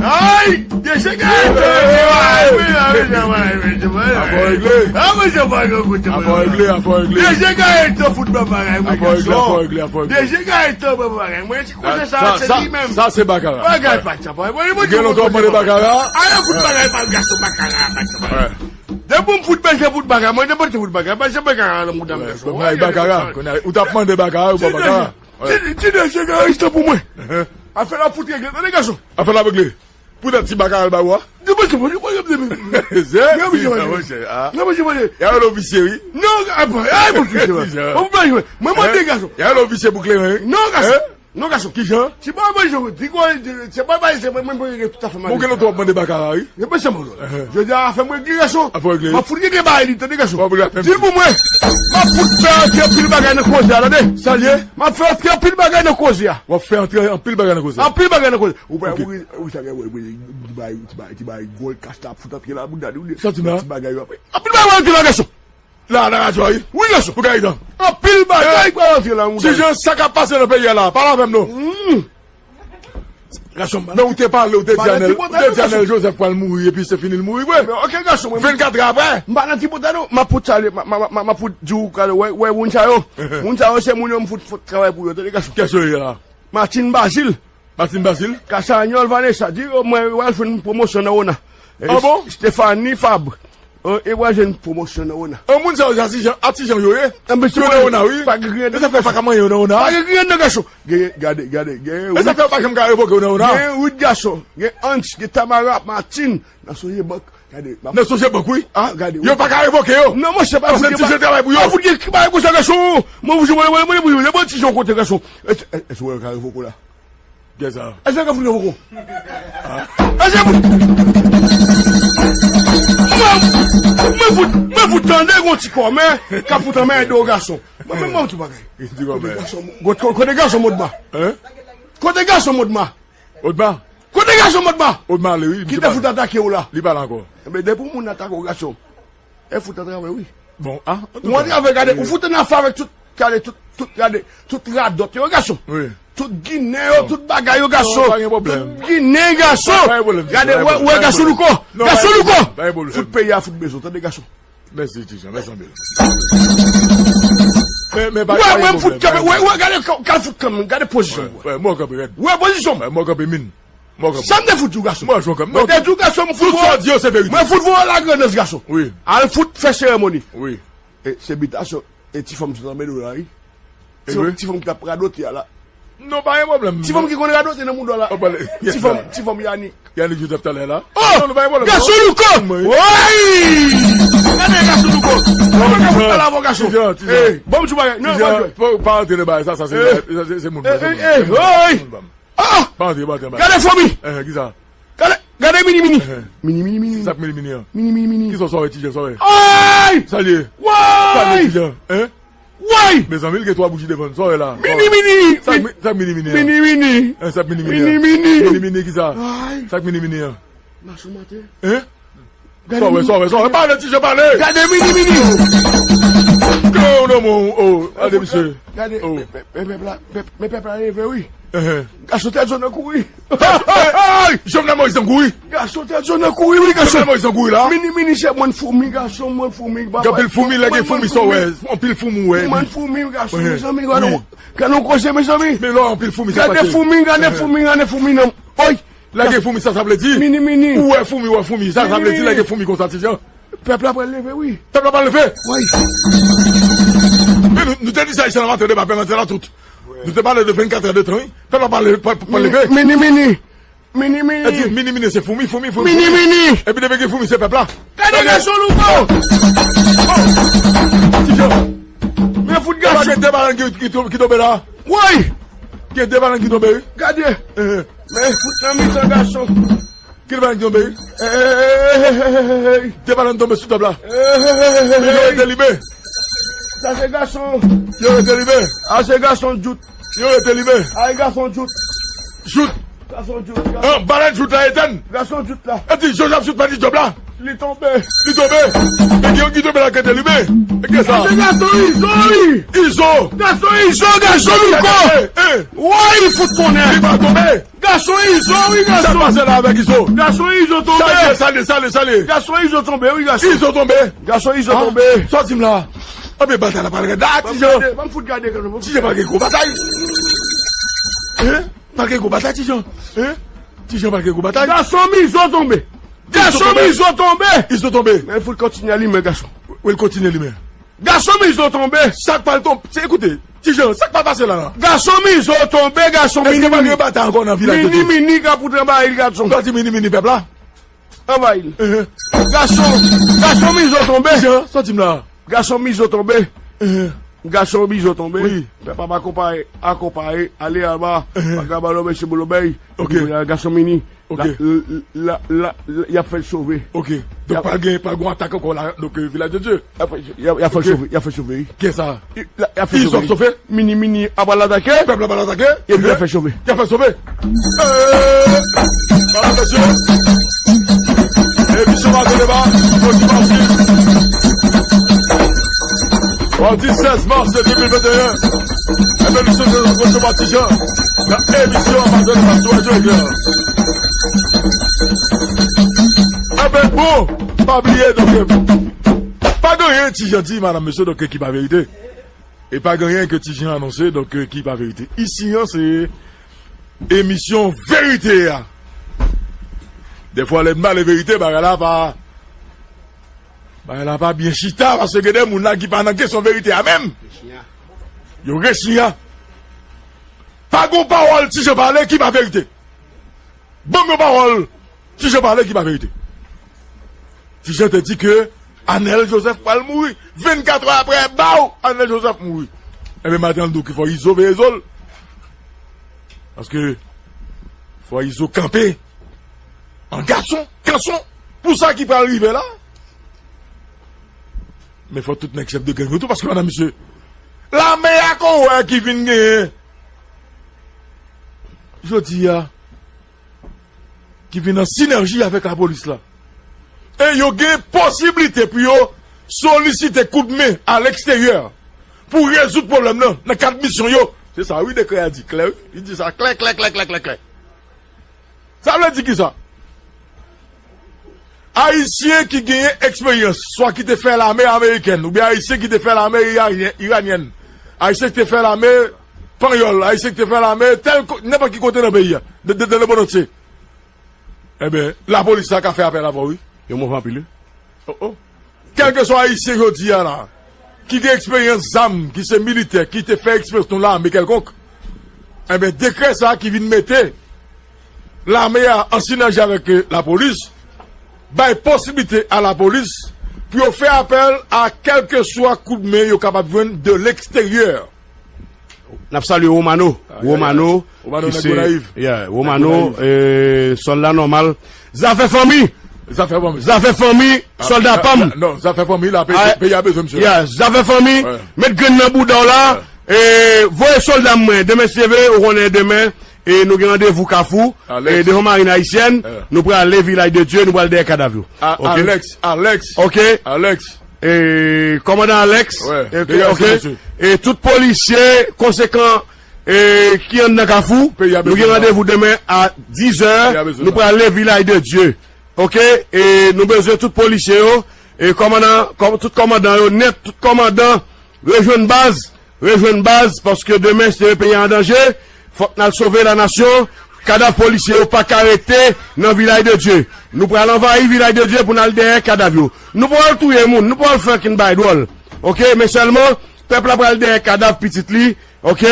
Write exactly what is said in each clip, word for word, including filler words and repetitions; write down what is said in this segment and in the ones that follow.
Ay! Deje Gaëtan! Afò regle. Afò regle, afò regle. Deje Gaëtan fout ban bagay mwen. Afò regle, afò regle, afò regle. Deje Gaëtan ban bagay mwen. Ti koze sa, se li menm. Sa se bakara. Bagay pa tchanpan. Mwen, mwen, gen lontan w mande bakara. Ala fout bagay pa gason bakara, pa tchanpan. Depi m fout bezwen fout bagay, mwen depi m fout bagay, pa janm bakara nan mouda m gason. Bagay bakara. Ou t ap mande bakara, ou pa bakara. Ti, ti, ti deje Gaëtan pou mwen. Afè la fout regle. Tande gason. Afè la regle. Poutèt ti baka al ba ou a. Depi se mwen, mwen, mwen, mwen. Zè, mwen, mwen, mwen, mwen, mwen, mwen. Y a yon ofisye, wi. Non, apa, ay, mwen, mwen, mwen, mwen, mwen, mwen, mwen, mande gason. Y a yon ofisye pou kleren, wi. Non, gason. Non, gason. Kijan? Ti baka mwen, mwen, mwen, mwen, se pa, se mwen, mwen, mwen, tout afè mwen. Bon, gen lontan w ap mande baka la, wi. Mwen, mwen, se mwen, jodi a, afè mwen regle, gason. Afè regle. M ap fout regle bagay li, tande, gason. Di l pou mwen. M ap fout fè antre anpil bagay nan koze a, tande. Sa l ye? M ap fè antre anpil bagay nan koze a. W ap fè antre anpil bagay nan koze a. Anpil bagay nan koze. Ou pa, ou, ou sa gen, ou, ou, ti bay, ti bay, ti bay gòl kach la ap fout antre la, bounda, ou, santi m la. Ti bagay yo ap, anpil bagay ap antre la, gason. La, nan radyo a, wi. Wi, gason. Pou Gaëtan. Anpil bagay pral antre la, bounda. Ti Jan, sa k ap pase nan peyi a la, pale avè m non. Gason, men ou te pale, ou te di Anèl, ou te di Anèl Joseph pral mouri, epi se fini l mouri vre. Oke, gason, mwen. Vennkat è apre. M pa nan ti pota non, m ap fout salye, m ap, m ap, m ap, m ap fout di w, wè, wè, moun sa yo. Moun sa yo, se moun yo m fout, fout travay pou yo, tande, gason. Kiyès yo ye la? Martine Bazile. Martine Bazile. Kasanyòl Vanessa, di yo, mwen, w al jwenn pwomosyon nan Ona. Ah bon? Stéphanie Fabre. E w al jwenn pwomosyon nan Ona. An moun sa yo, a Ti Jan, a Ti Jan yo ye. Yo nan Ona, wi. Pa gen griyen nan, gason. Pa ka manyen yo nan Ona. Pa gen griyen nan, gason. Gen, gade, gade, gen. E sa fè yo pa janm ka revoke yo nan Ona. Gen Ruth, gason. Gen Hans, gen Tamara, Martine. Nan Sogebank. Gade. Nan Sogebank, wi. Ah, gade. Yo pa ka revoke yo. Non, monchè, pa fout travay pou yo. Pa fout gen bagay konsa, gason. Mwen, mwen, mwen, mwen, mwen, mwen, Ti Jan kote, gason. Èske, èske w ka revoke w la? Kiyès sa? Èske w ka fout revoke w? Èske fout. Mwen, mwen fout, mwen fout tande gon ti kòmè k ap fout anmède w, gason. Mwen, mwen, mwen, ti bagay. Kote gason, kote, kote gason Modma? Hein? Kote gason Modma? Odma? Kote gason Modma? Odma ale, wi. Ki te fout atake w la? Li pa la ankò. Enben, depi yon moun atake w, gason, e fout antrave, wi. Bon, ah, ou antrave, gade, ou fout annafè avèk tout, gade, tout, tout, gade, tout radòt yo, gason. Wi. Tout ginen yo, tout bagay yo, gason. Non, pa gen pwoblèm. Tout ginen, gason. Pa gen pwoblèm. Gade, wè, wè, gason Louko. Gason Louko. Pa gen pwoblèm. Fout peyi a fout bezwen, tande, gason. Mèsi, Ti Jan, mèsi anpil. Men, men pa gen pwoblèm. Wè, wè, gade, ka, ka fout kanmenm, gade pozisyon. Wè, wè, mwen kanpe rèd. Wè, pozisyon. Wè, mwen kanpe min. Mwen kanpe. Sa m te fout di w, gason. Mwen jwenn kanmenm. Mwen te di w, gason, mwen fout. Tout sa w di yo, se verite. Mwen fout voye w a la grandans, gason. Wi. Al fout fè seremoni. Wi. E, se bitasyon, e ti fanm sot anmède w la, wi. Ti fanm ki t ap radote a la. Non, pa gen pwoblèm. Ti fanm ki konn radote nan mouda la. Ti fanm, ti fanm Yannick. Yannick Joseph talè la. Oh! Non, non, pa gen pwoblèm. Gason Louko! Woy! Gade gason Louko. Mwen pa ka fout pale avè w, gason. Ti Jan, Ti Jan. Bon, m di w bagay. Non, pa antre nan bagay sa, sa se, se, se moun. Woy! Ah! Pa antre, pa antre nan bagay. Gade fanmi! Eh, kisa? Gade, gade mini mini. Mini mini mini. Sa k mini mini an? Mini mini mini. Kisa w wè, Ti Jan, sa w wè? Ay! Sa l ye? Woy! Sa l ye, Ti Jan? Hein? Woy! Mezanmi, l gen twa bouji devan l. Sa w wè la? Mini mini. Sa k mi-, sa k mini mini an? Mini mini. Hein, sa k mini mini an? Mini mini. Mini mini kisa? Ay. Sa k mini mini an? Mason maten. Hein? Sa w wè, sa w wè, sa w wè? Pale, Ti Jan, pale! Gade mini mini. Ke w nan moun, oh, gade misye. Gade, men pèp la, men pèp la leve, wi. Gason tèt zòn nan kouri. Hey! Jovenel Moïse nan kouri. Gason tèt zòn nan kouri, wi, gason. Jovenel Moïse nan kouri la. Mini mini se mòn foumi, gason, mòn foumi. Gen anpil foumi, lè gen foumi, sa w wè. Anpil foumi, w wè. Mòn foumi, gason, mezanmi, gade yon koze, mezanmi. Men lè w anpil foumi, sa pase. Gade foumi, gade foumi, gade foumi nan. Oy! Lè gen foumi, sa, sa vle di. Mini mini. Ou wè foumi, ou wè foumi. Sa, sa vle di lè gen foumi konsa, Ti Jan. Pèp la pral leve, wi. Pèp la pral leve? Wi. Men nou, nou te di sa, ici, nan maten deba, pèp la tout. Nou te pale de vennkat è de tan, wi. Pèp la pral leve, pral, pral leve. Mini mini. Mini mini. E di, mini mini, se foumi, foumi, foumi, foumi. Mini mini. Epi depi gen foumi, se pèp la. Gade gason Louko. Oh. Ti Jan. Men fout gason. Gen de balann ki, ki, ki tonbe la. Woy. Gen de balann ki tonbe, wi. Gade. Men fout nan mitan gason. Ki balann ki tonbe? Ey! De balann tonbe sou tab la. Ey! Yo rete libe. Sa se gason. Yo rete libe. A se gason djout. Yo rete libe. Ay gason djout. Jout. Gason djout. An, balann jout la etenn. Gason djout la. E di Joseph Jout pèdi djòb la. Li tonbe. Li tonbe. Men gen yon ki tonbe lakèt li, men. E ki sa? Se gason Izo, wi. Izo. Gason Izo, gason Louko. Eh, eh. Woy, fout konnen. Li pa tonbe. Gason Izo, wi, gason. Sa pase la avèk Izo? Gason Izo tonbe. Sa li ye, sa li ye, sa li ye, sa li ye? Gason Izo tonbe, wi, gason. Izo tonbe. Gason Izo tonbe. Sa w di m la? Anben, batay la pral rèd la, Ti Jan. Ban m fout gade, ban m fout gade. Ti Jan pral gen gwo batay. Hein? Pral gen gwo batay, Ti Jan. Hein? Ti Jan pral gen gwo batay. Gason Mizo tonbe. Gason Mizo tonbe. Izo tonbe. Men fout kontinye limen, gason. Wi, l kontinye limen. Gason Mizo tonbe. Sa k pral tonbe? Se, ekoute, Ti Jan, sa k pral pase la, la? Gason Mizo tonbe, gason Mini. Èske pa gen batay ankò nan vilaj de Mini, Mini k ap fout anvayi l, gason. Sa w di Mini, Mini pèp la? Anvayi l. Gason, gason Mizo tonbe. Ti Jan, sa w di m la? Gason Mizo tonbe. Gason Mizo tonbe. Wi. Pèp ap akonpaye, akonpaye, ale anba. Vagabon lòbèy se bon lòbèy. Ok. Gason Mini. Ok. La, la, la, la, y ap fè l sove. Ok. Donk, pa gen, pa gen atak ankò la, donk, euh, Vilaj de Dye. Y ap fè, y ap, y ap fè l sove, y ap fè l sove, wi. Kiyès sa? Y, la, y ap fè l sove. Mini, Mini ap al atake. Pèp la ap al atake. Epi y ap fè l sove. Y ap fè l sove. Eh, Madam, mesye, emisyon Maten Deba, Pòtoprens. Madi sèz mas de de mil venteyen. Ebyen, nou sot rankontre Ti Jan nan emisyon Maten Deba sou Radyo Eklè. Ebyen, bon, pa bliye, donk, pa gen anyen Ti Jan di, Madam, mesye, donk, ki pa verite. E pa gen anyen ke Ti Jan anonse, donk, euh, ki pa verite. Isi an, se emisyon verite a. Defwa, lè n pale verite, bagay la pa, bagay la pa byen chita, paske gen de moun la ki pa nan kesyon verite a menm. Yo rechnya. Pa gon pawòl Ti Jan pale ki pa verite. Ban m yon pawòl Ti Jan pale ki pa verite. Ti Jan te di ke Anèl Jozèf pral mouri. Vennkat è apre, baw, Anèl Jozèf mouri. Ebyen, maten an, l di w ke fò Izo veye zo l. Paske fò Izo kanpe an gason, kanson, pou sa ki pral rive la. Men fò tout nèg chèf de gang yo tou, paske, madan, mesye, lame a ke w wè ki vin genyen jodi a, ki vin an sinèji avèk lapolis la. E yo gen posiblite pou yo solisite koudmen a leksteryè pou rezoud pwoblèm nan, nan kad misyon yo. Se sa, wi, dekrè a di klè, wi. Li di sa klè, klè, klè, klè, klè, klè. Sa vle di ki sa? Ayisyen ki genyen eksperyans, swa ki te fè lame amerikèn, oubyen Ayisyen ki te fè lame iranyen-, iranyèn, Ayisyen ki te fè lame panyòl, Ayisyen ki te fè lame tèl ko-, nenpòt ki kote nan peyi a, de, de, de le monde entier. Ebyen, lapolis la ka fè apèl avè w, wi. Yo move anpil, wi. Oh, oh. Kèlkeswa Ayisyen jodi a la, ki gen eksperyans zam, ki se militè, ki te fè eksperyans nan lame kèlkonk, ebyen, dekrè sa a ki vin mete lame a an sinèji avèk, eh, lapolis, bay posiblite a lapolis pou yo fè apèl a kèlkeswa koudmen yo kapab jwenn de leksteryè. N ap salye Romano. Ah, yeah, Romano, yeah. Romano ki nèg se Gonayiv. Yeah, Romano, eh, sòlda nòmal. Zafè fanmi. Zafè fanmi. Zafè fanmi, ah, sòlda pa m. Non, zafè fanmi la, peyi a bezwen misye. Yeah, zafè fanmi, met grenn nan bouda w la. Eh, voye sòlda mwen. Demen, si Dye vle, ou konnen demen, e nou gen randevou Kafou, e devan Marin Ayisyèn, nou prale Vilaj de Dye, nou pral dèyè kadav yo. Ok? Alex, Alex. Ok? Alex. E, kòmandan Alex, e, ok, e tout polisye konsekan, e, ki anndan Kafou, nou gen randevou demen a diz è, nou prale Vilaj de Dye. Ok? E nou bezwen tout polisye yo, e kòmandan, kòm-, tout kòmandan yo nèt, tout kòmandan rejwenn baz, rejwenn baz, paske demen, si peyi a an danje, fòk n al sove lanasyon. Kadav polisye yo pa ka rete nan Vilaj de Dye. Nou pral anvayi Vilaj de Dye pou n al dèyè kadav yo. Nou pral touye moun, nou pral fè ankenn bagay dwòl. Ok, men sèlman, pèp la pral dèyè kadav pitit li, ok?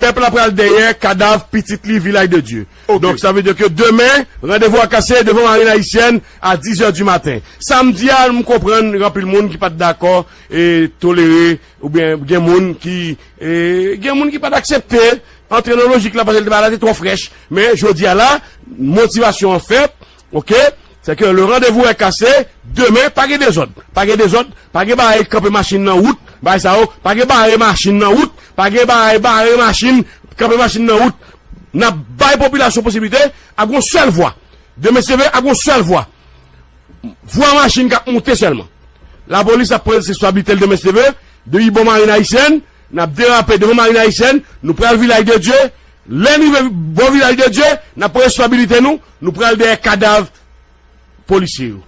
Pèp la pral dèyè kadav pitit li Vilaj de Dye. Ok. Donk, sa vle di ke demen, randevou a kase devan Marin Ayisyèn a diz è di maten. Samdi a, m konprann gen anpil moun ki pa t dakò e tolere oubyen gen moun ki, e, gen moun ki pa t aksepte antre nan lojik la, paske l te, bagay la te twò frèch. Men jodi a la, motivasyon an fèt, ok? Se ke le rendez-vous est cassé, demen, pa gen dezòd. Pa gen dezòd, pa gen bagay kanpe machin nan wout, bagay sa yo, pa gen bare machin nan wout, pa gen bagay bare machin, kanpe machin nan wout. N ap bay popilasyon posiblite, ap gon sèl vwa. Demen, si Dye vle, ap gon sèl vwa. Vwa machin k ap monte sèlman. Lapolis ap pran responsabilite l demen si Dye vle. Depi bò marin ayisyèn, n ap derape devan marin ayisyèn, nou pral Vilaj de Dye. Lè n rive bò Vilaj de Dye, n ap pran responsabilite nou, nou pral dèyè kadav polisye yo.